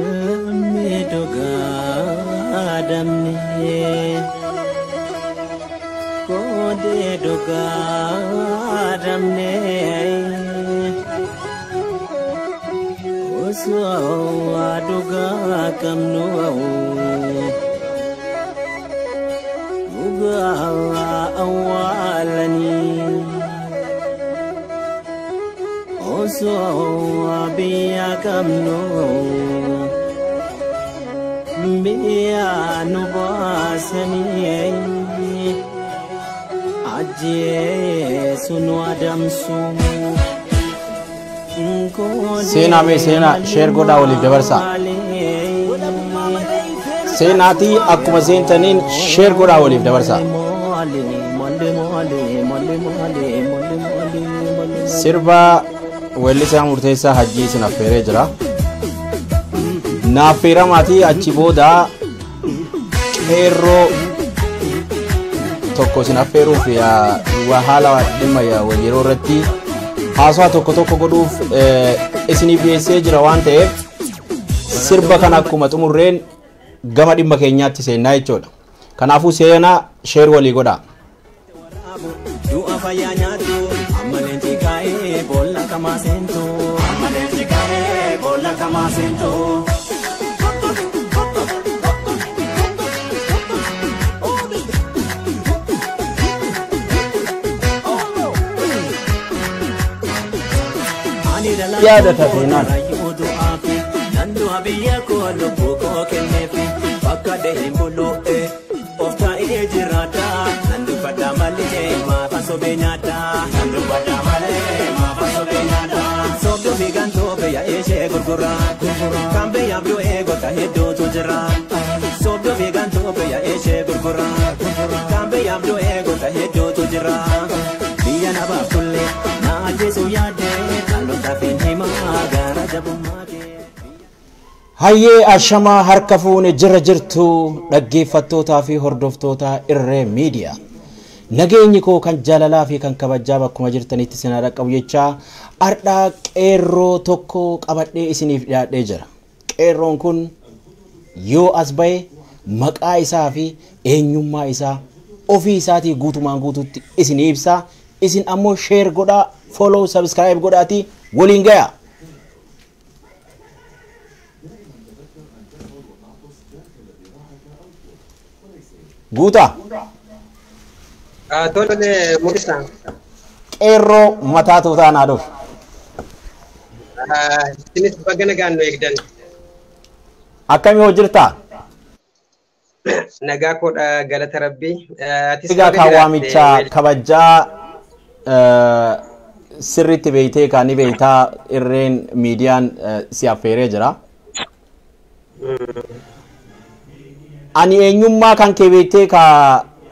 Lammii dhugaa damnee koodee dhugaa damnee osoo dhugaa qabnu dhugaa awwaalanii osoo biyya qabnu biyya nu baasanii ajjeesu nu adamsu. Seenaa mee seenaa share godhaa waliif dabarsaa. Seenaatii akkuma seentaniin share godhaa waliif dabarsaa. Sirba weellisaa Murteessaa Hajjii isin affeeree jira. Na affeeramaatii achi booda qeerroo tokko isin affeeruuf haala dhimma yeroo irratti haasawaa tokko tokko godhuuf isiniif dhiyeessee jira waan ta'eef sirba kana akkuma xumurreen gama dhimma keenyaatti seennaa jechuudha. Kanaafuu seenaa share walii godhaa. Du'a fayyaa nyaattu amma leenci kaa'ee boolla kamaa seentu. Amma leenci kaa'ee boolla kamaa seentu. Yaadata seenaan. Nan du'a biyya koo lubbuu koo kenneefi bakka deehin bulu'e of taa'ee jiraata. Nan dubbadha malee maafa sobee nyaata. Nan dubbadha malee maafa sobee nyaata. Soobduu fi gantoo biyya ishee gurgura. Kan biyyaaf du'ee goota hedduutu jira. Soobduu fi gantoo biyya ishee gurgura. Kan biyyaaf du'ee goota hedduutu jira. Biyya nabaaf tulle na ajjeesuu yaadde dhaloota fi himaa gara jabummaa kee. Hayyee ashamaa harka fuune jira jirtu dhaggeeffattootaa fi hordoftoota Irree Miidiyaa. Nageenyi koo kan jaalalaa fi kan kabajaa bakkuma jirtanitti isin haa dhaqqabu jechaa ardhaa qeerroo tokko qabadhee isiniif dhiyaadhee jira. Qeerroon kun yoo as bahe maqaa isaa fi eenyummaa isaa ofii isaatii guutumaan guutuutti isinii ibsa. Isin ammoo share godhaa, follow, subscribe godhaatii waliin gayaa. Guutaa. Tole Murisa. Qeerroo mataa tuutaa naa dhufu. Isinis baga nagaan nu eegdan. Akkamii hoo jirtaa? Nagaa koodha galata rabbii. Atis Egaa baga kan jiraatte. waamichaa kabajaa sirriitti beeytee kaanii beeytaa Irreen Miidiyaan si affeeree jira. Ani eenyummaa kan kee beektee ka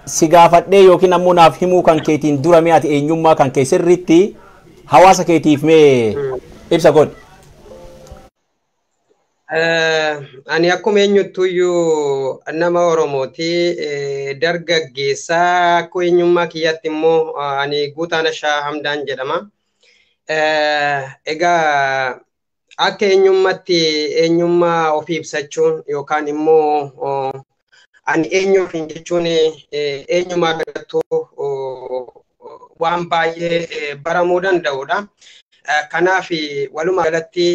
si gaafadhee yookiin ammoo naaf himuu kan keetiin dura mee ati eenyummaa kan kee sirriitti hawaasa keetiif mee ibsa godhi. Ani akkuma eenyuttuyyuu nama Oromooti. Dargaggeessaa akka eenyummaa kiyyaatti immoo ani Guutaa Nashaa Hamdaan jedhama. Egaa akka eenyummaatti eenyummaa ofii ibsachuun yookaan immoo ani eenyu ofiin jechuun eenyumaa galattuu waan baay'ee baramuu danda'udha. Kanaaf walumaa galatti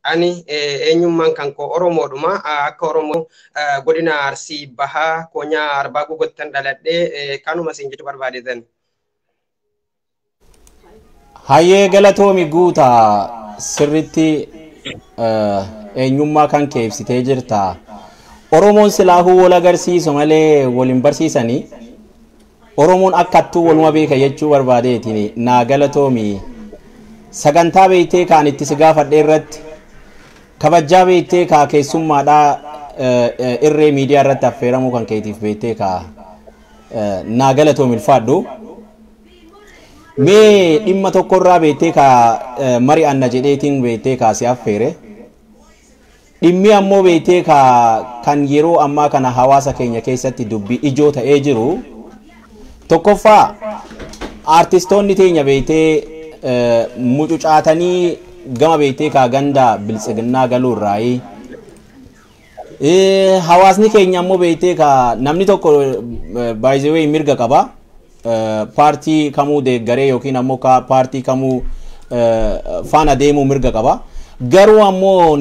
ani eenyummaan kan koo Oromoodhuma. Akka Oromoo godina Arsii Bahaa Koonyaa Arbaa Gugottan dhaladhee kanuma isin jechuu barbaadetan. Hayyee galatoomi Guutaa sirriitti eenyummaa kan kee ibsitee jirta. Oromoon silaahuu wal agarsiisu malee wal hin barsiisanii. Oromoon akkattuu waluma beeka jechuu barbaadeetiin naa galatoomi. Sagantaa beektee kaan itti si gaafadhe irratti kabajaa beektee kaa keessummaadhaa Irree Miidiyaa irratti affeeramuu kan keetiif beektee kaa naa galatoomi ulfaadhu. Mee dhimma tokkorraa beektee kaa mari'anna jedheetiin beektee kaa si affeere. Dhimmi ammoo beektee kaa kan yeroo ammaa kana hawaasa keenya keessatti dubbii ijoo ta'ee jiru. Tokkoffaa aartistoonni teenya beektee mucucaatanii gama beektee kaa ganda biltsiginnaa galuu irraayi. Hawaasni keenya ammoo beektee ka namni tokko by the way mirga qaba. Paartii kamuu deeggaree yookiin ammoo paartii kamuu faana deemuu mirga qaba. Garuu ammoo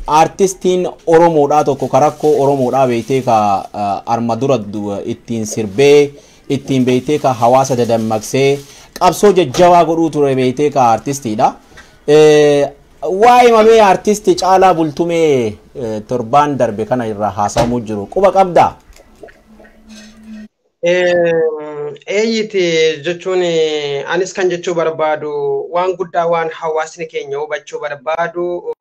aartistiin Oromoodhaa tokko ka rakkoo Oromoodhaa beektee ka arma dura ittiin sirbee ittiin beektee ka hawaasa dadammaqsee qabsoo jajjabaa godhuu ture beektee ka aartistiidha. Waa'ee mamee aartistii Caalaa Bultumee torbaan darbe kana irraa haasa'amuu jiru quba qabdaa? Eeyyiti jechuun anis kan jechuu barbaadu waan guddaa waan hawaasni keenya hubachuu barbaadu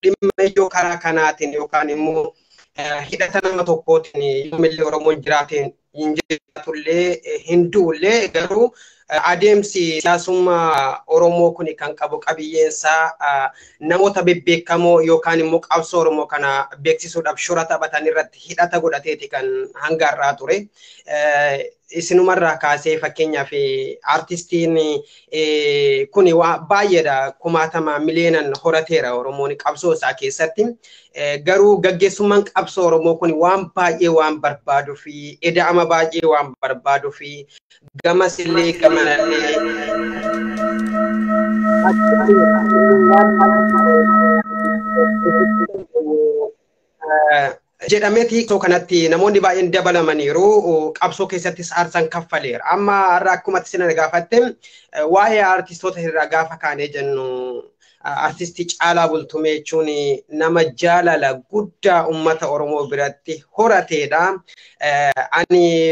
dhimma ijoo karaa kanaatiin yookaan immoo hidhata nama tokkootiin yoomillee Oromoon jiraateen hin jiraatullee hin du'ullee garuu adeemsi siyaasummaa Oromoo kun kan qabu qabiyyeensaa namoota bebbeekamoo yookaan immoo qabsoo Oromoo kana beeksisuudhaaf shora taphatan irratti hidhata godhateeti kan hanga har'aa ture. Isinumarraa kaasee fakkeenyaaf aartistiin kun baay'eedha kumaatama miliyoonan horateera Oromoon qabsoo isaa keessatti. Garuu gaggeessummaan qabsoo Oromoo kun waan baay'ee waan barbaaduu fi eda'ama baay'ee waan barbaaduu fi gamas illee gamanallee jedhameeti qabsoo kanatti namoonni baay'een dabalamaniiru qabsoo keessattis aarsaan kaffaleera. Amma har'a akkuma isin gaafatte waa'ee aartistoota irraa gaafa kaanee jennu aartistii Caalaa Bultumee jechuun nama jaalala guddaa uummata Oromoo biratti horateedha. Ani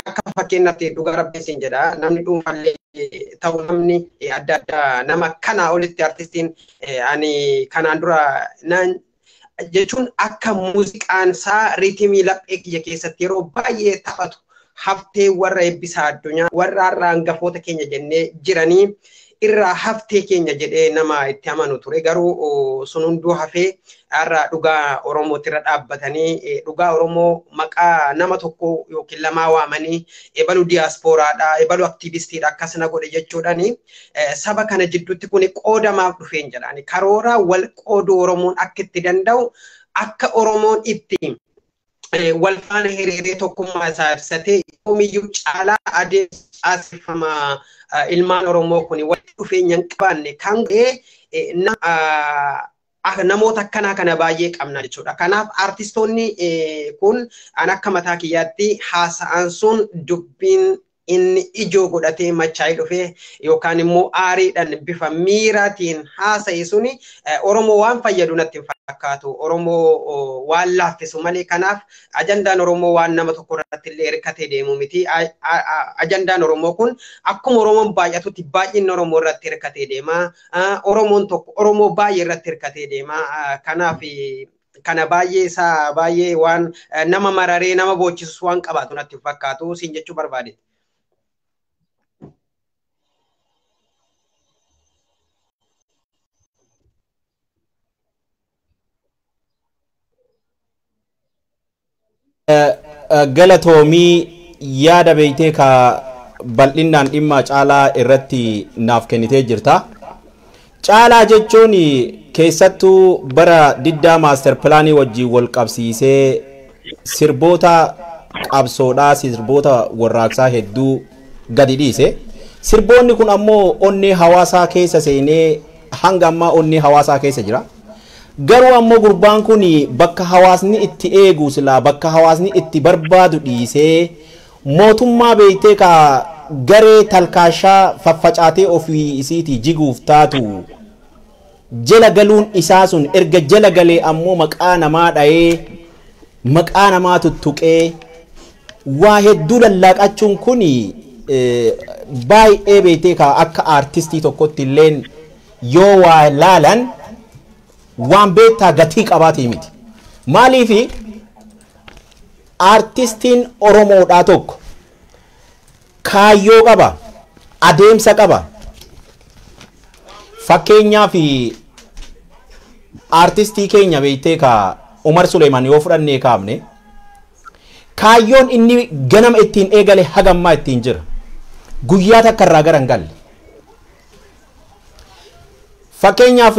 akka fakkeenyaatti dhugaa rabbiin siin jedha namni dhuunfaallee ta'u namni adda addaa nama kanaa olitti aartistiin ani kanaan dura naan jechuun akka muuziqaan isaa riitimii laphee kiyya keessatti yeroo baay'ee taphatu haftee warra eebbisaa addunyaa warra har'a hangafoota keenya jennee jiranii irraa haftee keenya jedhee nama itti amanu ture garuu sun hunduu hafee har'a dhugaa Oromootti irra dhaabbatanii dhugaa Oromoo maqaa nama tokko yookiin lamaa waamanii ebalu diyaaspooraadha ebalu aktiivistiidha akkasina godhe jechuudhaani saba kana jidduutti kun qoodamaaf dhufeen jedhaani karoora wal qooduu Oromoon akka itti danda'u akka Oromoon itti wal faana hiriiree tokkummaa isaa ibsatee yoomiyyuu caalaa adeemsa caaseffama ilmaan Oromoo kun walitti dhufeenya hin qabaanne kan godhee namoota akkanaa kana baay'ee qabna jechuudha. Kanaaf aartistoonni kun an akka mataa kiyyaatti haasa'an sun dubbiin inni ijoo godhatee machaa'ee dhufee yookaan immoo aariidhaan bifa miiraatiin haasa'e suni Oromoo waan fayyadu natti hin fakkaatu. Oromoo waan laaffisu malee kanaaf ajandaan Oromoo waan nama tokko irratti illee hirkatee deemu miti. Ajandaan Oromoo kun akkuma Oromoon baay'atutti baay'inni Oromoo irratti hirkatee deema. Oromoon tokko Oromoo baay'ee irratti hirkatee deema. Kanaaf kana baay'ee isaa baay'ee waan nama mararee nama boochisus waan qabaatu natti hin fakkaatu siin jechuu barbaade. Galatoomii yaada beektee ka bal'inaan dhimma Caalaa irratti naaf kennitee jirta. Caalaa jechuun keessattuu bara diddaa maaster pilaanii wajjin wal qabsiisee sirboota qabsoodhaa sirboota warraaqsaa hedduu gadi dhiise. Sirboonni kun ammoo onnee hawaasaa keessa seenee hanga ammaa onnee hawaasaa keessa jira. Garuu ammoo gurbaan kun bakka hawaasni itti eegu silaa bakka hawaasni itti barbaadu dhiisee mootummaa beektee ka garee talkaashaa faffacaatee ofii isiitii jiguuf taatu jala galuun isaa sun erga jala galee ammoo maqaa namaa dha'ee maqaa namaa tuttuqee waa hedduu lallaaqachuun kun baay'ee beektee ka akka aartistii tokkotti illeen yoo waa laalan waan beektaa gatii qabaatii miti. Maaliifi aartistiin Oromoodhaa tokko kaayyoo qaba, adeemsa qaba. Fakkeenyaaf aartistii keenya beektee ka Umar Suleeman yoo fudhannee kaafne kaayyoon inni ganama ittiin eegale hagammaa ittiin jira. Guyyaa takka irraa gara hin galle. Fakkeenyaaf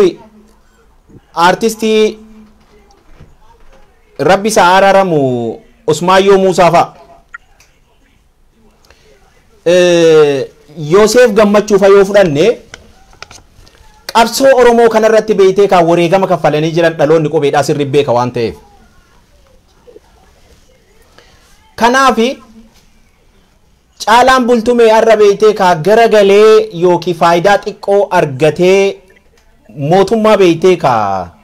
aartistii Rabbi isa araaramu Usmaayyoo Muusaa fa'a. Yoosef Gammachuu fa'a yoo fudhanne qabsoo Oromoo kanarratti beeytee kan wareegama kaffalanii jiran dhaloonni qubeedhaa sirri beeka waan ta'eef. Kanaaf Caalaan Bultumee har'a beeytee kaa garagalee yookiin faayidaa xiqqoo argatee mootummaa beeytee kaa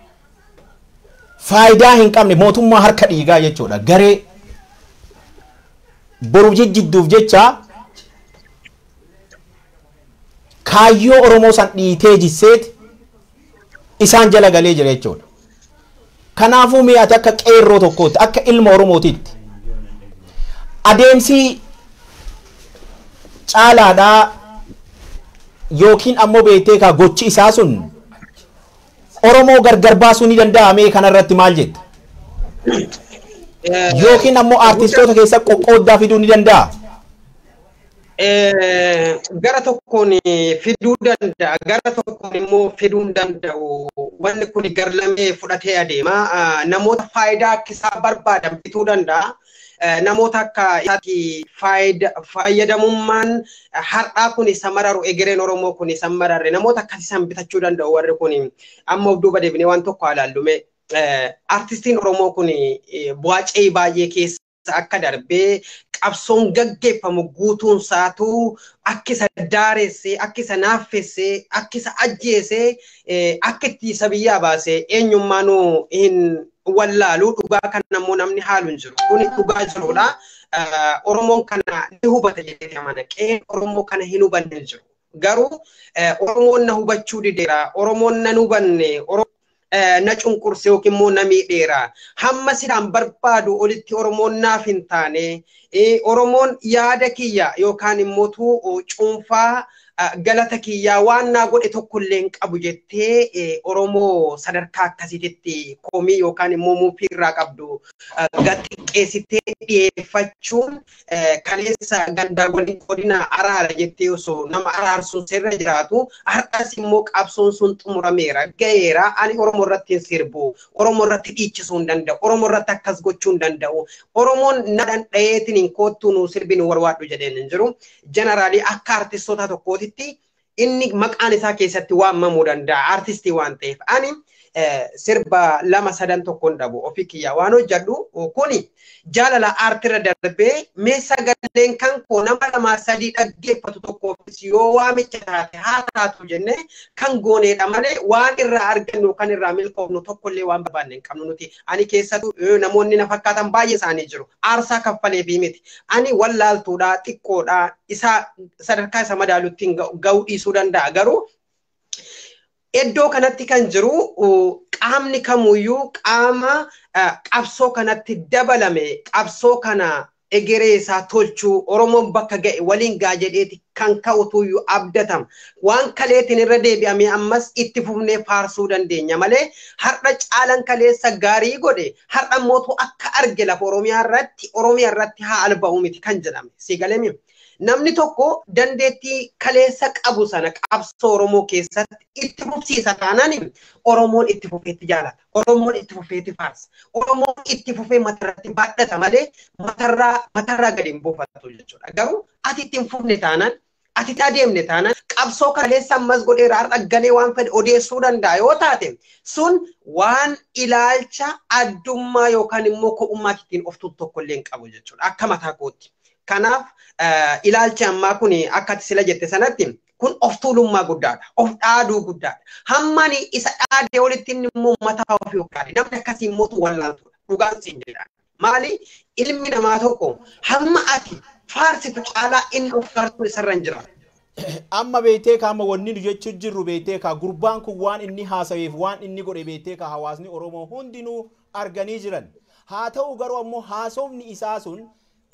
faayidaa hin qabne mootummaa harka dhiigaa jechuudha. Garee boruuf jijjidduuf jecha kaayyoo Oromoo san dhiitee jisseet isaan jala galee jira jechuudha. Kanaafuu mee ati akka qeerroo tokkootti akka ilma Oromootitti adeemsi caalaadhaa yookiin ammoo beektee kaa gochi isaa sun Oromoo gargar baasuu ni danda'a mee kanarratti maal jetta? Yookiin ammoo aartistoota keessa qoqqooddaa fiduu ni danda'a? Gara tokkoon fiduu danda'a, gara tokkoon immoo fiduu hin danda'u. Wanni kun garlamee fudhatee adeema. Namoota faayidaa akka isaa barbaadan bituu danda'a. Namoota akka isaatti fayyadamummaan har'aa kun isa mararu, egereen Oromoo kun isa mararre namoota akkasii san bitachuu danda'u warri kun. Amma of duuba deebinee waan tokko ilaallume. Artistiin Oromoo kun bu'aa ce'ii baay'ee keessa akka darbee qabsoon gaggeeffamu guutuun isaatu akka isa daaressee, akka isa naaffessee, akka isa ajjeesee, akka itti isa biyyaa baasee eenyummaanuu hin wallaalu. Dhugaa kan ammoo namni haalu hin jiru. Kuni dhugaa jirudha. Oromoon kana ni hubata jedhee amana. Qe'een Oromoo kana hin hubanne hin jiru. Garuu Oromoon na hubachuu dideera. Oromoon na hubanne. Na cunqurse yookiin immoo na miidheera. Hamma silaan barbaadu olitti Oromoon naaf hin taane. Oromoon yaada kiyya yookaan immoo cuunfaa galata kiyyaa waan naa godhe tokkollee hin qabu jettee Oromoo sadarkaa akkasiitti komii yookaan immoo muufii irraa qabdu gaxiqqeessitee dhiyeeffachuun kaleessa gandaawwan godina araara jettee osoo nama araarsuun sirra jiraatu har'as immoo qabsoon sun xumurameera ga'eera. Ani Oromoo irratti hin sirbu, Oromoo irratti dhiichisuu hin danda'u, Oromoo irratti akkas gochuu hin danda'u, Oromoon na dhandhayeetiin hin koottuu nuu sirbi nu warwaadhu jedheen hin jiru. Jeneraalii akka artistoota tokkooti inni maqaan isaa keessatti waamamuu danda'a artistii waan ta'eef. Ani sirba lama sadan tokkoon dhabu ofii kiyyaa waan hojjedhu kuni jaalala aartirra darbee mee sagaleen kan koo nama lamaa sadii dhaggeeffatu tokkoofis yoo waamicha taate haa taatu jennee kan gooneedha malee waan irraa argannu kan irraa milkoofnu tokkollee waan barbaanne hin qabnu nuti. Ani keessattuu namoonni na fakkaatan baay'ee isaanii jiru. Aarsaa kaffaleefii miti. Ani wallaaltuudha, xiqqoodha, isa sadarkaa isa madaalutti ga'uu dhiisuu danda'a. Garuu iddoo kanatti kan jiru qaamni kamuyyuu qaama qabsoo kanatti dabalame qabsoo kana egeree isaa tolchuu Oromoon bakka ga'e waliin gaa jedheeti kan ka'utuyyuu abdatama. Waan kaleetiin irra deebi'amee ammas itti fufnee faarsuu dandeenya malee har'a caalan kaleessa gaarii godhe har'a mootuu akka arge lafa Oromiyaa irratti haa alba'u miti kan jedhame. Si galee namni tokko dandeettii kaleessa qabu sana qabsoo Oromoo keessatti itti fufsiisa taanaan Oromoon itti fufeetti jaalata. Oromoon itti fufeetti faarsa. Oromoon itti fufee matarratti baadhata malee matarraa gadi hin buufatu jechuudha. Garuu ati itti hin fufne taanaan, ati itti adeemne taanaan qabsoo kaleessa ammas godheera har'a galee waan fedhe odeessuu danda'a yoo taate sun waan ilaalcha addummaa yookaan immoo ko'ummaa ittiin of tuutu tokkollee hin qabu jechuudha. Akka mataa kootti. Kanaaf ilaalchi ammaa kun akka ati sila jette sanatti kun of tuulummaa guddaadha. Of dhaaduu guddaadha. Hammani isa dhaadee olitti inni immoo mataa ofii of dhaade. Namni akkasii immoo wallaaltuudha. Dhugaan siin jedha. Maali ilmi namaa tokko hamma ati faarsitu caalaa inni of faarsuun isarra hin jiraatu. Amma beektee kaa amma wanni nu jechuu jirru beektee kaa gurbaan kun waan inni haasaweef waan inni godhe beektee kaa hawaasni Oromoo hundinuu arganii jiran. Haa ta'u garuu ammoo haasofni isaa sun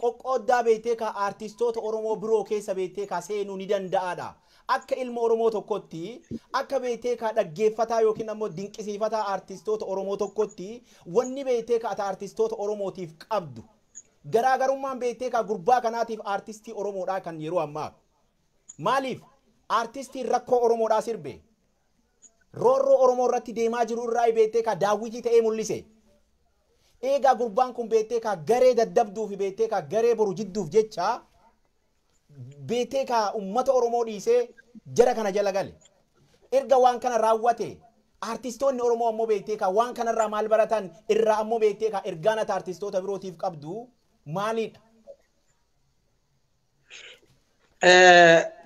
qoqqooddaa beektee kaa aartistoota Oromoo biroo keessa beektee kaa seenuu ni danda'aadha. Akka ilma Oromoo tokkotti akka beektee kaa dhaggeeffataa yookiin ammoo dinqisiifataa aartistoota Oromoo tokkotti wanni beektee kaa aartistoota Oromootiif qabdu garaagarummaan beektee kaa gurbaa kanaatiif aartistii Oromoodhaa kan yeroo ammaa. Maaliif aartistiin rakkoo Oromoodhaa sirbe roorroo Oromoo irratti deemaa jiru irraa beektee kaa daawwitii ta'ee mul'ise. Eegaa gurbaan kun beektee kaa garee daddabduu fi beektee kaa garee boru jidduuf jecha beektee kaa uummata Oromoo dhiisee jara kana jala gale. Erga waan kana raawwate artistoonni Oromoo ammoo beektee kaa waan kanarraa maal baratan irraa ammoo beektee kaa ergaan ati artistoota birootiif qabdu maalidha?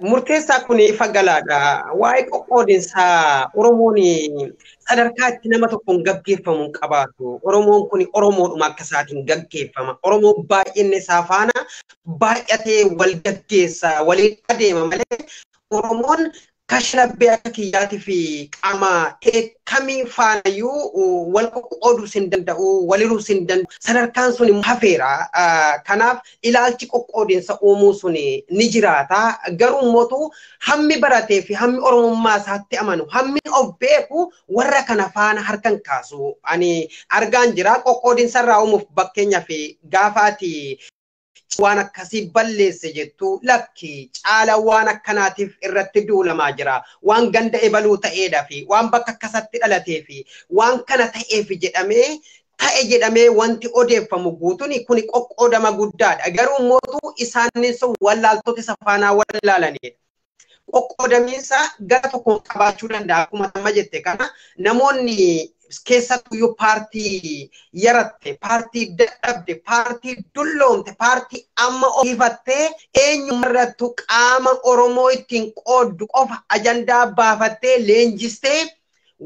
Murteessaa kun ifa galaadha. Waa'ee qoqqoodinsaa Oromoon sadarkaa itti nama tokkoon gaggeeffamu hin qabaatu. Oromoon kun Oromoodhuma akka isaatiin gaggeeffama. Oromoon baay'inni isaa faana baay'atee wal gaggeessa, waliin adeema malee Oromoon kashlabbee akka kiyyaatii fi qaama kamii faanayyuu wal qoqqooduus hin danda'u, waliruus hin danda'u. Sadarkaan sun hafeera. Kanaaf ilaalchi qoqqoodinsa uumuu sun ni jiraata. Garuu immoo hammi baratee fi hammi Oromummaa isaatti amanu, hammi of beeku warra kana faana harkan kaasu. Ani argaan jira qoqqoodinsa irraa uumuuf fakkeenyaaf gaafa ati waan akkasii balleesse jettu lakki caala waan akkanaatiif irratti duulamaa jira. Waan ganda ebaluu ta'eedha fi waan bakka akkasatti dhalatee fi waan kana ta'eef jedhamee ta'e jedhamee wanti odeeffamu guutuun kuni qoqqoodama guddaadha. Garuu mootuu isaanin sun wallaaltota isa faanaa wallaalanidha. Qoqqoodamiinsa gara tokkoon qabaachuu danda'a. Akkuma amma jette kana namoonni keessattuyyuu paartii yaratte, paartii dadhabde, paartii dulloomte, paartii amma ofiifattee eenyumarrattu qaama Oromoo ittiin qooddu qofa ajandaa baafattee leenjistee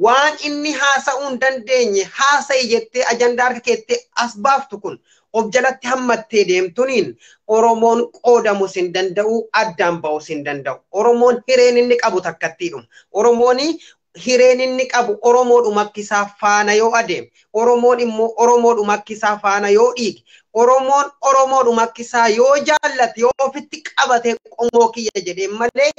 waan inni haasa'uu hin dandeenye haasa'i jettee ajandaa harka keettee as baaftu kun of jalatti hammattee deemtuniin Oromoon qoodamus hin danda'u, addaan ba'us hin danda'u. Oromoon hireen inni qabu takkattiidhuma. Oromoon hireen inni qabu Oromoodhuma akka isaa faana yoo adeeme, Oromoon immoo Oromoodhuma akka isaa faana yoo dhiige, Oromoon Oromoodhuma akka isaa yoo jaallate, yoo ofitti qabate qomoo kiyya jedhee malee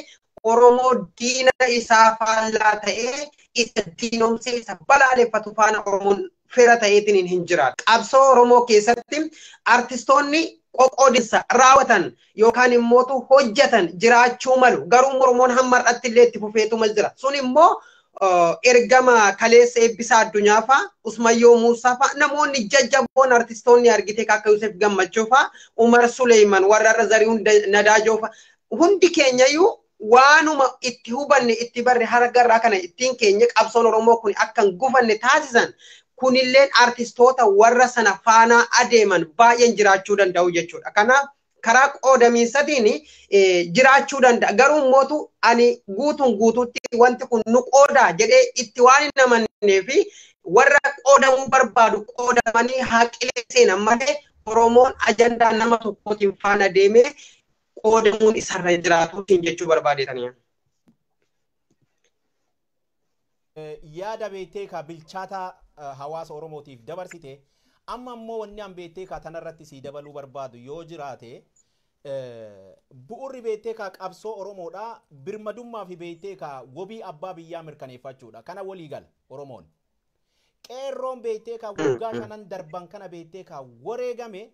Oromoo diina isaa faallaa ta'ee isa diinomsee isa balaaleffatu faana Oromoon fira ta'eetiin hin jiraatu. Qabsoo Oromoo keessatti artistoonni qoqqoodinsa raawwatan yookaan immoo hojjetan jiraachuu malu. Garuu Oromoon hamma har'aatti illee itti fufeetuma jira. Sun immoo ergama kaleessa Eebbisaa Addunyaa fa'a, Usmayyoo Muusaa fa'a, namoonni jajjaboon artistoonni argite akka Yusuf Gammachuu fa'a, Umar Suleeman, warra irra Zarihuun Nadaajoo fa'a, hundi keenyayyuu waanuma itti hubanne itti barre hargarraa kana ittiin keenya qabsoon Oromoo kun akka hin gufanne taasisan kunilleen artistoota warra sana faanaa adeeman baay'een jiraachuu danda'u jechuudha. Kanaaf karaa qoodamiinsatiin jiraachuu danda'a. Garuu immoo ani guutuun guutuutti wanti kun nu qoodaa jedhee itti waan hin amannee fi warra qoodamuu barbaadu qoodamanii haaqilee seenan malee Oromoon ajandaa nama tokkootiin faana deemee qoodamuun isarra jiraatu jechuu barbaadetanii. Yaada beektee kaa bilchaataa hawaasa Oromootiif dabarsite amma ammoo wanni an beektee kaa tanarratti sii dabaluu barbaadu yoo jiraate bu'urri beektee kaa qabsoo Oromoodhaa birmadummaa fi beektee kaa wabii abbaa biyyaa mirkaneeffachuudha. Kana walii gala Oromoon. Qeerroon beektee kaa waggaa 5 darban kana beektee kaa wareegame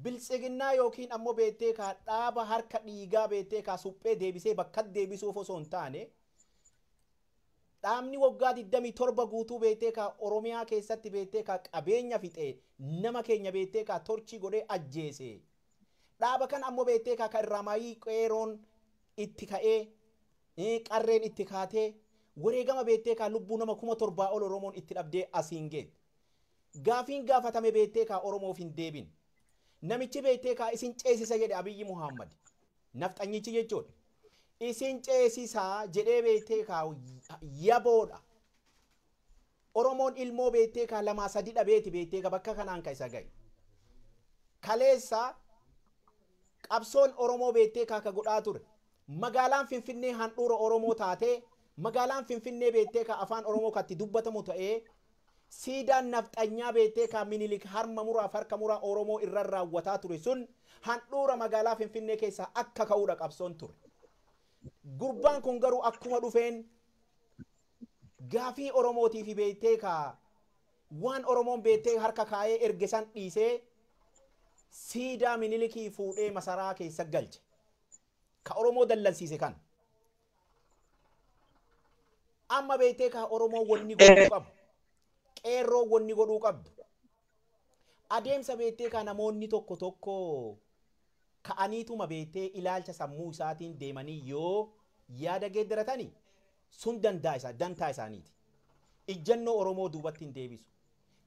biltsiginnaa yookiin ammoo beektee kaa dhaaba harka dhiigaa beektee kaa suphee deebisee bakka deebisuuf osoo hin taane dhaabni waggaa 27 guutuu beektee kaa Oromiyaa keessatti beektee kaa qabeenya fixee nama keenya beektee kaa torchii godhee ajjeese. Dhaaba kan ammoo beektee kaa irraa maayii qeeroon itti ka'ee qarreen itti kaatee wareegama beektee kaa lubbuu nama 7,000 ol Oromoon itti dhabdee asiin geette. Gaafiin gaafatame beektee kaa Oromoof hin deebin. Namichi beektee kaa isin ceesisa jedhe Abiyyi Muhammad. Nafxanyichi jechuudha. Isin ceesisaa jedhee beektee kaa yaboodha. Oromoon ilmoo beektee kaa 2 3 dhabeeti beektee kaa bakka kanaan ka isa gahe. Kaleessa qabsoon Oromoo beektee kaa ka godhaa ture. Magaalaan Finfinnee handhuura Oromoo taatee magaalaan Finfinnee beektee kaa afaan Oromoo katti dubbatamu ta'ee siidaan nafxanyaa beektee kaa Minilik harma muraaf harka muraa Oromoo irra raawwataa ture sun handhuura magaalaa Finfinnee keessaa akka ka'uudha qabsoon ture. Gurbaan kun garuu akkuma dhufeen gaafii Oromootii fi beektee kaa waan Oromoon beektee harka kaayee erge san dhiisee siidaa Minilikii fuudhee masaraa keessa galche. Ka Oromoo dallansiise kan. Amma beektee kaa Oromoo wanni godhuu qabu. Qeerroo wanni godhuu qabdu. Adeemsa beektee kan namoonni tokko tokko ka'aniituma beektee ilaalcha sammuu isaatiin deemanii yoo yaada geeddaratanii sun dantaa isaaniiti. Ijjannoo Oromoo duubatti hin deebisu.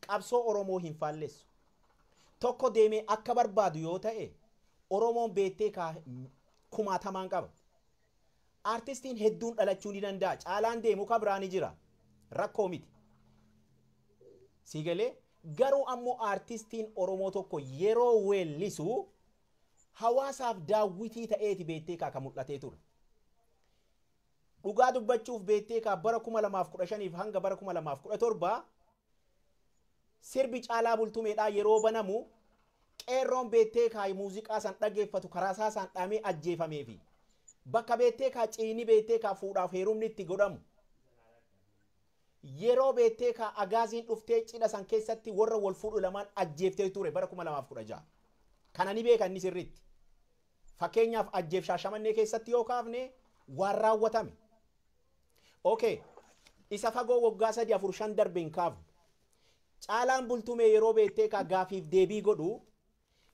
Qabsoo Oromoo hin faallessu. Tokko deemee akka barbaadu yoo ta'e Oromoon beektee kumaatamaan qaba. Artistiin hedduun dhalachuu ni danda'a. Caalaan deemu ka biraa ni jira. Rakkoo miti. Siigalee garuu ammoo artistiin Oromoo tokko yeroo weellisu hawaasaaf daawwitii ta'eeti beektee kaa kan mul'atee ture. Dhugaa dubbachuuf beektee kaa bara 2015 hanga bara 2017 sirbi Caalaa Bultumeedhaa yeroo banamu qeerroon beektee kaa muuziqaa san dhageeffatu karaa isaa san dhamee ajjeefameefi bakka beektee kaa ciini beektee kaa fuudhaaf heerumni itti godhamu yeroo beektee kaa agaaziin dhuftee cidha san keessatti warra wal fuudhu lamaan ajjeeftee ture bara 2016. Kana ni beeka inni sirriitti. Fakkeenyaaf ajjeef Shaashamannee keessatti yoo kaafne waan raawwatame. Okay. Isa fagoo waggaa 3 4 5 darbe hin kaafnu. Caalaan Bultumee yeroo beektee kaa gaafiif deebii godhu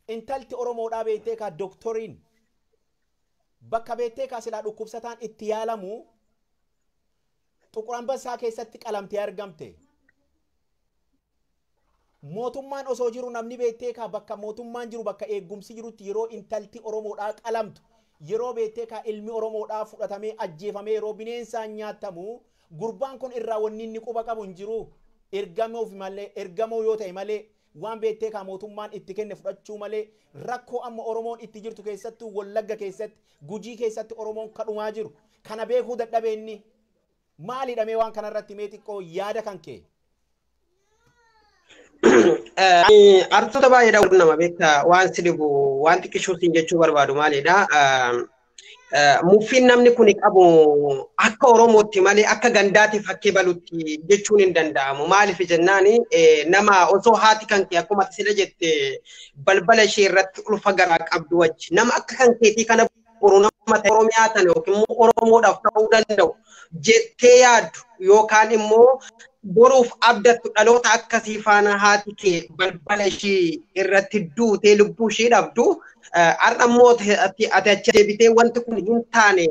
intalti Oromoodhaa beektee kaa doktoriin bakka beektee kaa silaa dhukkubsataan itti yaalamu Xuqur Ambassaa keessatti qalamtee argamte. Mootummaan osoo jiru namni beektee kaa bakka mootummaan jiru bakka eegumsi jirutti yeroo intalti Oromoodhaa qalamtu yeroo beektee kaa ilmi Oromoodhaa fudhatamee ajjeefamee yeroo bineensaan nyaatamu gurbaan kun irraa wanni inni quba qabu hin jiru. Ergamuuf malee ergamuu yoo ta'e malee waan beektee kaa mootummaan itti kenne fudhachuu malee rakkoo amma Oromoon itti jirtu keessattuu Wallagga keessatti Gujii keessatti Oromoon kadhumaa jiru kana beekuu dadhabee inni maali dhamee waan kanarratti mee xiqqoo yaada kan kee. Artoota baay'eedha nama beektaa waan si dhibu waan xiqqishuu siin jechuu barbaadu maalidha. Muffiin namni kun qabu akka Oromootti malee akka gandaatti fakkii balutti jechuun hin danda'amu. Maaliif jennaan nama osoo haati kan kee akkuma sila jette balbala ishee irratti ulfa garaa qabdu wajji nama akka kan keetii kana boru nama Oromiyaa tana yookiin immoo Oromoodhaaf ta'uu danda'u jettee yaaddu yookaan immoo boruuf abdattu dhaloota akkasii faana haati kee balbala ishee irratti duutee lubbuu ishee dhabdu har'a immoo ati achi deebitee wanti kun hin taane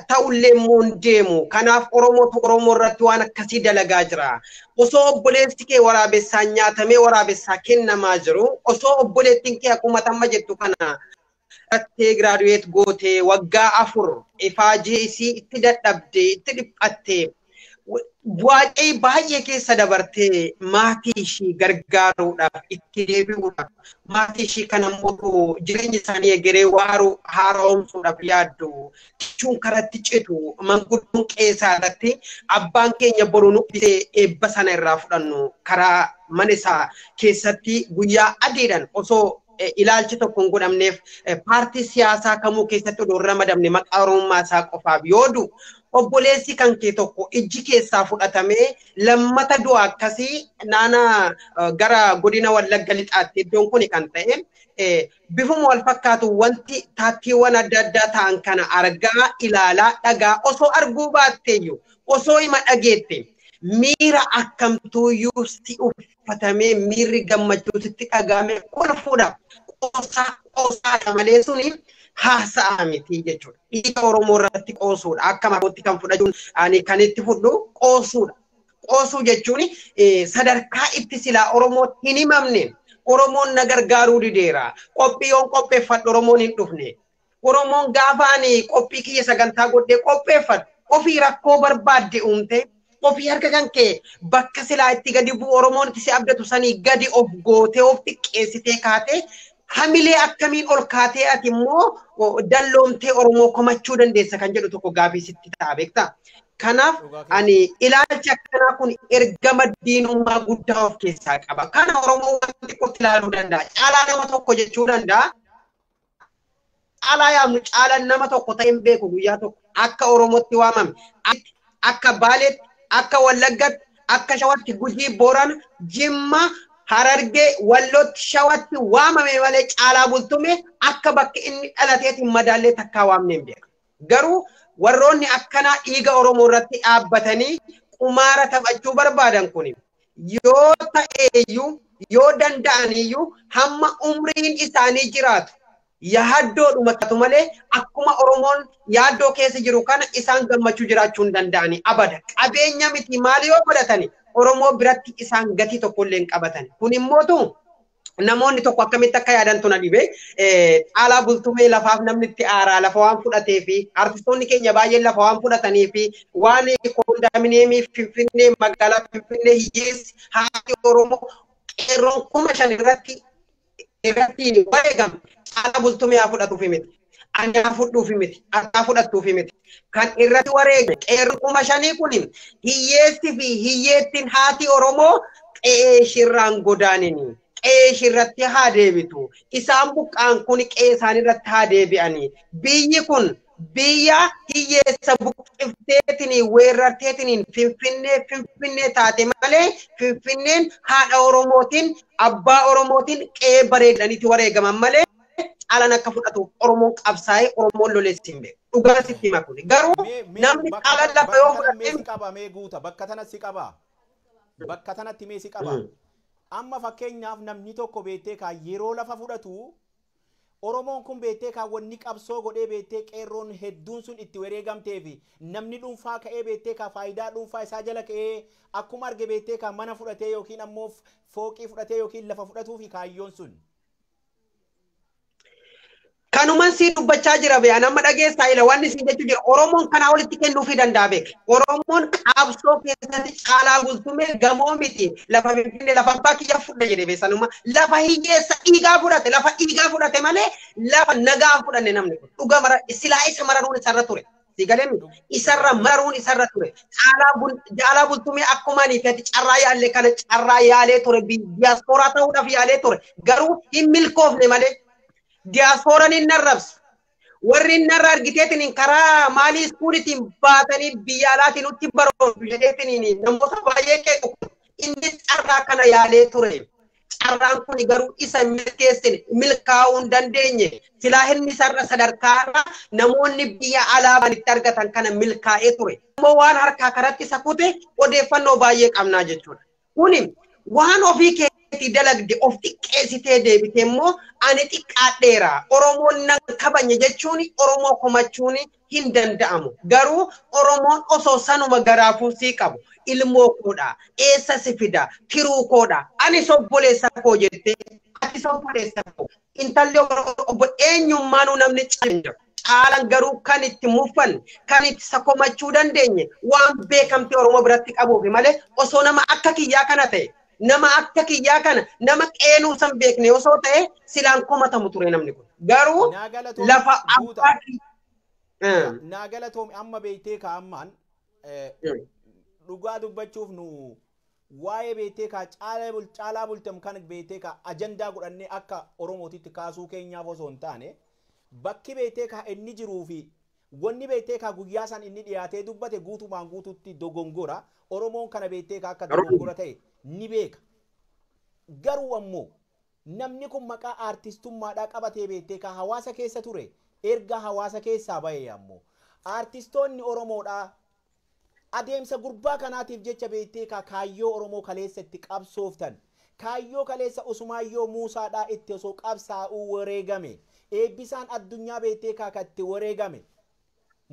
ta'ullee immoo hin deemu. Kanaaf Oromootu Oromoo irratti waan akkasii dalagaa jira. Osoo obboleessi kee waraabessaan nyaatamee waraabessaa kennamaa jiru, osoo obboleettiin kee akkuma tamma jettu kana irratti giraaduweet gootee waggaa 4 ifaajee isii itti dadhabdee itti dhiphattee bu'aa baay'ee keessa dabartee maatii ishii gargaaruudhaaf itti deebi'uudhaaf maatii ishii kan ammoo jireenya isaanii egeree waaruu haaromsuudhaaf yaaddu jechuun karatti citu manguddoon qeesaa irratti abbaan keenya boru nu bitee eebba sana irraa fudhannu karaa mana isaa keessatti guyyaa adiidhaan osoo ilaalchi tokko hin godhamneef paartii siyaasaa kamuu keessatti odoo hin ramadamne maqaa Oromummaa isaa qofaaf yoo du'u obboleessi kan kee tokko ijji keessaa fudhatamee lammata du'a akkasii naana gara godina Wallagga Lixaatti iddoon kun kan ta'e bifuma wal fakkaatu wanti taattiiwwan adda addaa ta'an kana argaa ilaalaa dhagaa osoo arguu baatteeyyuu osoo hima dhageette miira akkamtuuyyuu si uffatamee miirri gammachuu sitti dhagaame kolfuudhaaf qoosaa qoosaadha malee suni haasa'a miti jechuudha. Dhiiga Oromoo irratti qoosuudha. Akka maakootti kan fudhachuun ani kan itti fudhu qoosuudha. Qoosuu jechuun sadarkaa itti silaa Oromootti hin himamne Oromoon na gargaaruu dideera. Qophii yoon qopheeffadhu Oromoon hin dhufne. Oromoon gaafa ani qophii kiyya sagantaa godhee qopheeffadhu ofii rakkoo barbaadde uumte ofii harka kan kee bakka silaa itti gadi bu'u Oromoon itti si abdatu sanii gadi of gootee of xiqqeessitee kaatee hamilee akkamiin ol kaatee ati immoo dalloomtee Oromoo komachuu dandeessa kan jedhu tokko gaafii sitti ta'a beektaa. Kanaaf ani ilaalchi akkanaa kun ergama diinummaa guddaa of keessaa qaba. Kana Oromoo waan xiqqootti ilaaluu danda'a. Caalaa nama tokko jechuu danda'a. Caalaa yaamnu caalaan nama tokko ta'e hin beeku guyyaa tokko akka Oromootti waamame. Akka Baaleetti, akka Wallaggatti, akka Shawatti, Gujii, Boorana, Jimma, Harargee, Wallootti, Shawatti waamame malee Caalaa Bultume akka bakka inni dhalateetiin madaallee takkaa waamne hin beeku. Garuu warroonni akkanaa dhiiga Oromoo irratti dhaabbatanii qumaara taphachuu barbaadan kun yoo ta'eeyyuu Yoo danda'aniyyuu hamma umriin isaanii jiraatu yaaddoodhuma taatu malee akkuma Oromoon yaaddoo keessa jiru kana isaan gammachuu jiraachuu hin danda'ani abada. Qabeenya miti maali yoo godhatani Oromoo biratti isaan gatii tokkollee hin qabatan. Kun immootu namoonni tokko akkamitti akka yaadantu na dhibe. Caalaa Bultumee lafaaf namni itti aaraa lafa waan fudhatee fi artistoonni keenya baay'een lafa waan fudhatanii fi waan koondaaminiyeemii Finfinnee magaalaa Finfinnee hiyyeessi haati Oromoo qeerroon 5000 irratti wareegame Caalaa Bultumee haa fudhatuufi miti. Ani haa fudhuufi miti. Ati haa fudhattuufi miti. Kan irratti wareegame qeerroon 5000 kun hiyyeessi fi hiyyeettiin haati Oromoo qe'ee ishirraan godaanini. Qe'ee ishirratti haa deebitu. Isaan buqqaan kun qe'ee isaaniirratti haa deebi'ani. Biyyi kun biyya hiyyeessa buqqifteetiin weerarteetiin Finfinnee Finfinnee taate malee Finfinneen haadha Oromootiin abbaa Oromootiin qe'ee bareedaniiti wareegaman malee caalaan akka fudhatuuf Oromoon qabsaa'ee Oromoon loleessi hin beeku. Dhugaa sitti hima kuni. Garuu namni caalaan lafa yoo fudhate. Qaba mee guuta bakka tanatti qaba. Bakka tanatti mee si qaba. Amma fakkeenyaaf namni tokko beektee kaa yeroo lafa fudhatu Oromoon kun beektee kaa wanni qabsoo godhee beektee qeerroon hedduun sun itti wareegamtee fi namni dhuunfaa ka'ee beektee kaa faayidaa dhuunfaa isaa jala ka'ee akkuma arge beektee kaa mana fudhatee yookiin ammoo fooqii fudhatee yookiin lafa fudhatuu fi kaayyoon sun. Kanuman sii dubbachaa jira beekan amma dhageessaa ila wanni siin jechuu jira Oromoon kanaa olitti kennuufii danda'a beek. Oromoon qabsoo keessatti Caalaa Bultumee gamoo miti lafa Finfinnee lafa abbaa kiyya fudhe jedhe beesanuma lafa hiyyeessa dhiigaa fudhate lafa dhiigaa fudhate malee lafa nagaa fudhanne namni kun dhuga mara silaa isa mararuun isarra ture. Sigalee isarra mararuun isarra ture. Caalaa Bultumee akkuma ani fedhi carraa yaalee kana carraa yaalee ture diyaaspooraa ta'uudhaaf yaalee ture garuu hin milkoofne malee. Diyaaspooraan hin arrabsu. Warri hin narra argiteetiin karaa maalii iskuulitiin baatanii biyya alaatiin nutti baroodu jedheetiin namoota baay'ee qeequ. Inni carraa kana yaalee ture. Carraan kun garuu isa milkeessine milkaa'uu hin dandeenye. Silaa inni isarra sadarkaarra namoonni biyya alaa itti argatan kana milkaa'ee ture. Immoo waan harkaa kanatti isa kute odeeffannoo baay'ee qabnaa jechuudha. Kuni waan ofii keetii dalagde of xiqqeessitee deebite immoo ani xiqqaadheera Oromoon nan kabanye jechuun Oromoo komachuun hin danda'amu. Garuu Oromoon osoo sanuma garaafuu sii qabu ilmoo koodha eessa si fida tiruu koodha ani sobboleessa koo jettee ati sobboleessa koo intalli obbo eenyummaanuu namni caalu caalan garuu kan itti muffan kan itti sakomachuu dandeenye waan beekamtii Oromoo biratti qabuufi malee osoo nama akka kiyyaa kana ta'e nama akka kiyyaa kana nama qeenuu san beekne osoo ta'e silaan komatamu ture namni kun. Garuu lafa abbaa naa galatoomi amma beektee ka ammaan dhugaa dubbachuuf nu waa'ee beektee ka Caalaa Bultum kan beektee ka ajandaa godhannee akka Oromootitti kaasuu keenyaaf osoo hin taane bakki beektee ka inni jiruu fi wanni beektee ka guyyaa san inni dhiyaatee dubbate guutumaan guututti dogongora Oromoon kana beektee ka akka dogongora ta'e ni beeka. Garuu ammoo namni kun maqaa aartistummaadhaa qabatee beektee ka hawaasa keessa ture erga hawaasa keessaa bahe ammoo aartistoonni Oromoodhaa adeemsa gurbaa kanaatiif jecha beektee ka kaayyoo Oromoo kaleessa itti qabsooftan kaayyoo kaleessa Usmaayyoo Muusaadhaa itti osoo qabsaa'uu wareegame eebbisaan addunyaa beektee ka itti wareegame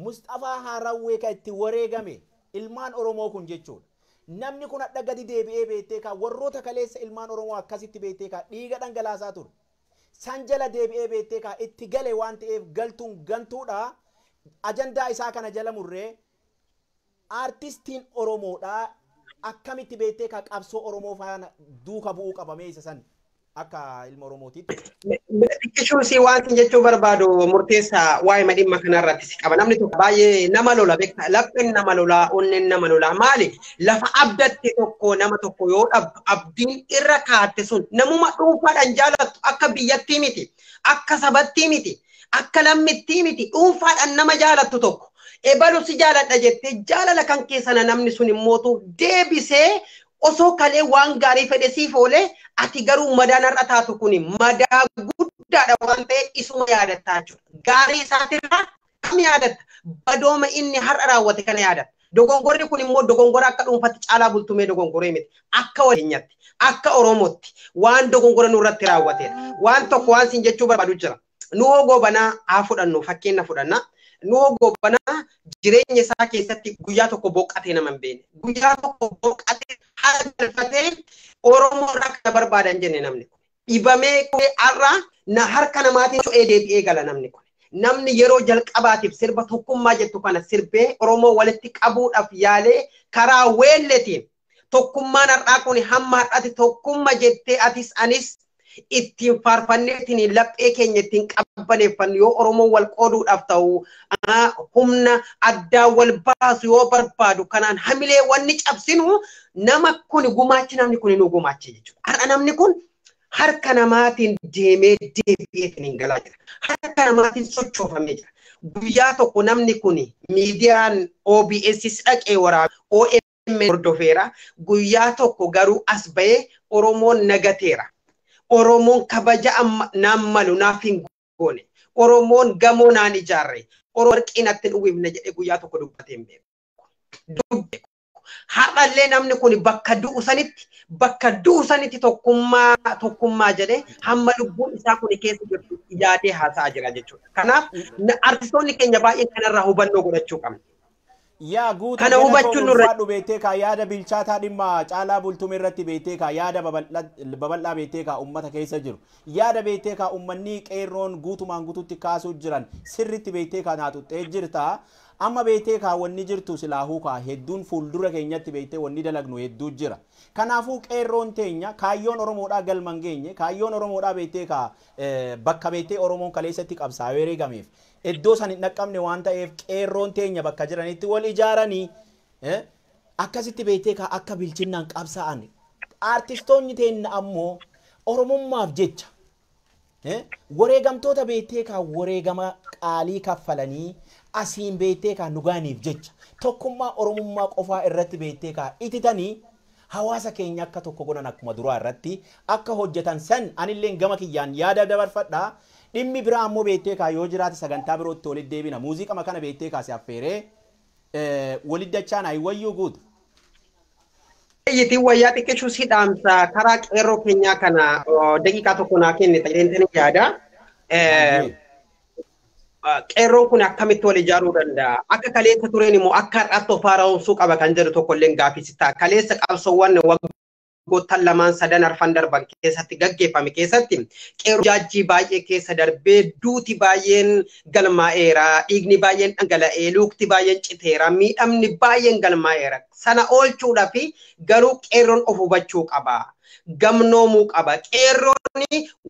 Musxafaa Haarawwee ka itti wareegame ilmaan Oromoo kun jechuudha. Namni kun hadha gadi deebi'ee beektee ka warroota kaleessa ilmaan Oromoo akkasitti beektee ka dhiiga dhangalaasaa ture. San jala deebi'ee beektee ka itti gale waan ta'eef galtuun gantuudha. Ajandaa isaa kana jala murree aartistiin Oromoodhaa akkamitti beektee ka qabsoo Oromoo faana duuka bu'uu qabamee isa san akka ilma Oromootiitti. Xiqqishuu si waan jechuu barbaadu murteessaa waa'ee dhimma kanarratti si qaba. Namni tokko baay'ee nama lola beektaa lapheen nama lolaa onneen nama lolaa maali lafa abdatte tokko nama tokko yoo dhabdu abdiin irra kaatte sun namuma dhuunfaadhaan jaalattu akka biyyattii miti akka sabattii miti akka lammittii miti dhuunfaadhaan nama jaalattu tokko ebalu si jaaladha jettee jaalala kan keessana namni sun immootu deebisee osoo kalee waan gaarii fedhe siif oolee ati garuu madaan har'a taatu kuni madaa guddaadha waan ta'eef isuma yaadatta jechuudha. Gaarii isaatirraa kam yaadatta? Badooma inni har'a raawwate kana yaadatta. Dogongorri kun immoo dogongora akka dhuunfaatti Caalaa Bultumee dogongoree miti. Akka waleenyatti, akka Oromootti waan dogongora nurratti raawwateedha. Waan tokko waan siin jechuu barbaadu jira. Nuhoo Goobanaa haa fudhannu, fakkeenya fudhanna. Nuhoo Goobanaa jireenya isaa keessatti guyyaa tokko boqqatee nama hin beekne. Guyyaa tokko boqqatee haala galfatee Oromoo irraa kana barbaadan jenne namni kun. Dhibamee har'a na harka namaatiin co'ee deebi'ee gala namni kun. Namni yeroo jalqabaatiif sirba tokkummaa jettu kana sirbee Oromoo walitti qabuudhaaf yaalee karaa weelleetiin tokkummaan har'aa kun hamma har'aatti tokkummaa jettee atis anis ittiin faarfanneetiin laphee keenya ittiin qabbaneeffannu yoo Oromoo wal qooduudhaaf ta'u humna addaa wal baasu yoo barbaadu kanaan hamilee wanni cabsinu nama kun gumaachi namni kun nu gumaache jechuudha. Har'a namni kun harka namaatiin deemee deebi'eetiin hin galaa jira. Harka namaatiin sochoofamee jira. Guyyaa tokko namni kun miidiyaan OBS dhaqee waraabee OMN hordofeera. Guyyaa tokko garuu as bahee Oromoon nagateera. Oromoon kabaja naan malu naaf hin goone. Oromoon gamoo naan ijaarre. Oromoon warqii natti hin uwwifne jedhee guyyaa tokko dubbatee hin beeku. Har'allee namni kun bakka du'u sanitti tokkummaa jedhee hamma lubbuun isaa kun keessa jirtu yaadee haasa'aa jira jechuudha. Kanaaf artistoonni keenya baay'een kanarraa hubannoo godhachuu qabna. Yaa guutuu kana hubachuun nurra beektee kaa yaada bilchaataa dhimma Caalaa Bultumee irratti beektee kaa yaada babal'aa beektee kaa uummata keessa jiru yaada beektee kaa uummanni qeerroon guutumaan guutuutti kaasuu jiran sirriitti beektee kaa naa xuxxee jirta. Amma beektee kaa wanni jirtu silaahuu kaa hedduun fuuldura keenyatti beektee wanni dalagnu hedduu jira. Kanaafuu qeerroon teenya kaayyoon Oromoodhaa galma hin geenye kaayyoon Oromoodhaa beektee kaa bakka beektee Oromoon kaleessatti qabsaa'ee eegameef iddoo san hin dhaqqabne waan ta'eef qeerroon teenya bakka jiranitti wal ijaaranii akkasitti beektee kaa akka bilchinnaan qabsaa'an artistoonni teenya ammoo Oromummaaf jecha wareegamtoota beektee kaa wareegama qaalii kaffalanii asiin beektee kaa nugaaniif jecha tokkummaa Oromummaa qofaa irratti beektee kaa ititanii hawaasa keenya akka tokko godhan akkuma duraa irratti akka hojjetan san anilleen gama kiyyaan yaada dabarfadhaa. Dhimmi biraa ammoo beektee kaa yoo jiraate sagantaa birootti walitti deebina. Muuziqama kana beektee kaa si affeeree walitti dachaan wayyuu guutu. Iyyitiin wayyaa xiqqeessuu si dhaamsa karaa qeerroo keenyaa kana daqiiqaa tokko naa kennita jedheen yaada. Qeerroon kun akkamitti wal ijaaruu danda'a? Akka kaleessa tureen immoo akka har'aatti of haaromsuu qaba kan jedhu tokko illee gaaffiis ta'a. Kaleessa qabsoowwan waggoottan lamaan sadan arfan darban keessatti gaggeeffame keessatti qeerroo jaajjii baay'ee keessa darbee duuti baay'een galmaa'eera, dhiigni baay'een dhangala'ee, lukti baay'een citeera, miidhamni baay'een galmaa'eera. Sana oolchuudhaaf garuu qeerroon of hubachuu qaba. Gamnoomuu qaba. Qeerroon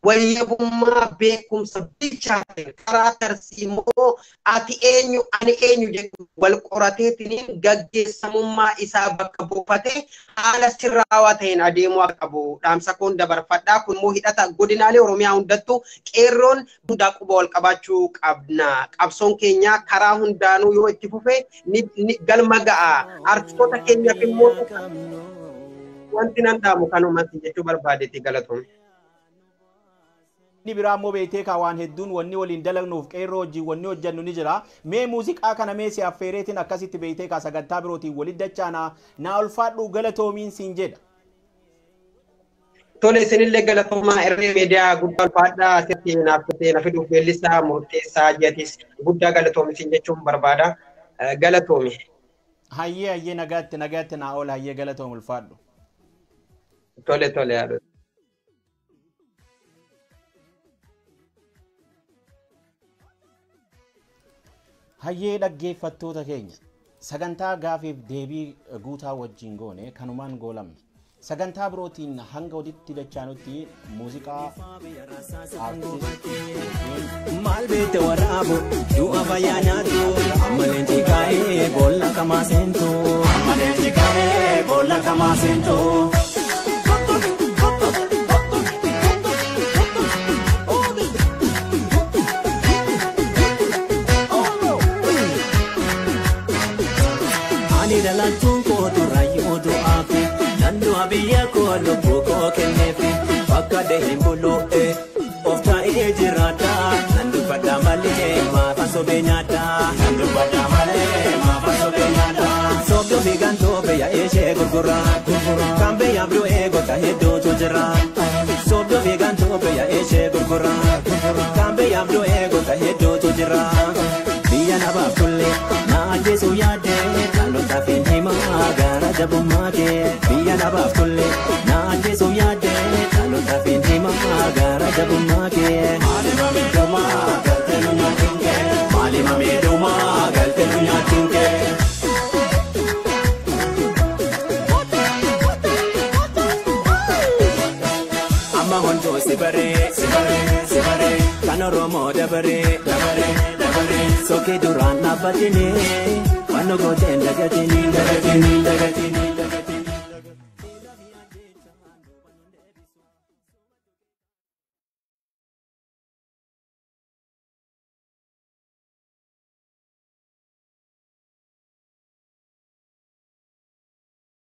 wayyabummaa beekumsa bilchaateen karaa tarsiimoo ati eenyu ani eenyu jedhu wal qorateetiin gaggeessamummaa isaa bakka buufatee haala sirraawaa ta'een adeemuu akka qabu dhaamsa koon dabarfadhaa. Kun immoo hidhata godinaalee Oromiyaa hundattuu qeerroon hundaa quba wal qabaachuu qabna. Qabsoon keenya karaa hundaanuu yoo itti fufe ni galma ga'a. Artistoota keenyaaf immoo wanti nan dhaamu kanumatti jechuu barbaadeeti galatoome. Inni biraa immoo beektee kaa waan hedduun wanni waliin dalagnuuf qeerroo wajjin wanni hojjennu ni jira. Mee muuziqaa kana mee si affeereetiin akkasitti beektee kaa sagantaa birootiin walitti dachaanaa naa ulfaadhu galatoomiin siin jedha. Tole isinillee galatoomaa irree miidiyaa guddaa ulfaadhaa asitti naaf na fiduuf weellisaa murteessaa jedhis guddaa galatoomi siin jechuun barbaada. Galatoomi. Hayyee hayyee nagaatti nagaatti naa oola hayyee galatoom ulfaadhu. Tole tole yaadota. Hayyee dhaggeeffattoota keenya sagantaa gaafiif deebii guutaa wajjin goone kanumaan goolamne. Sagantaa birootiin hanga walitti dachaanutti muuziqaa artistii Maal beekte waraabu du'a fayyaa nyaatu amma leenci kaa'ee boolla kamaa seentu. Amma leenci kaa'ee boolla kamaa seentu. Ani dhalattuun kootu rayyuu du'aafi nan du'a biyya koo lubbuu koo kenneefi bakka deehin bulu'e of taa'ee jiraadha nan dubbadha malee maafan sobee nyaadha nan dubbadha malee maafan sobee nyaadha. gantuu biyya ishee gurgura. Kan biyyaaf du'ee goota hedduutu jira. Soobduu fi gantuu biyya ishee gurgura. Kan biyyaaf du'ee goota hedduutu jira. Biyya nabaaf tulle na ajjeesuu yaadde dhalootaaf hin himaa gara jabummaa kee. Biyya nabaaf tulle na ajjeesuu yaadde dhalootaaf hin himaa gara jabummaa kee. Maalima miidhumaa galtee nu nyaachuun kee? Maalima miidhumaa galtee nu nyaachuun kee? Amma hunduu si baree, si baree, si baree, kan Oromoo dabaree, dabaree, dabaree. Sokee duraan dhaabbatini, waan gooteen dagatini, dagatini.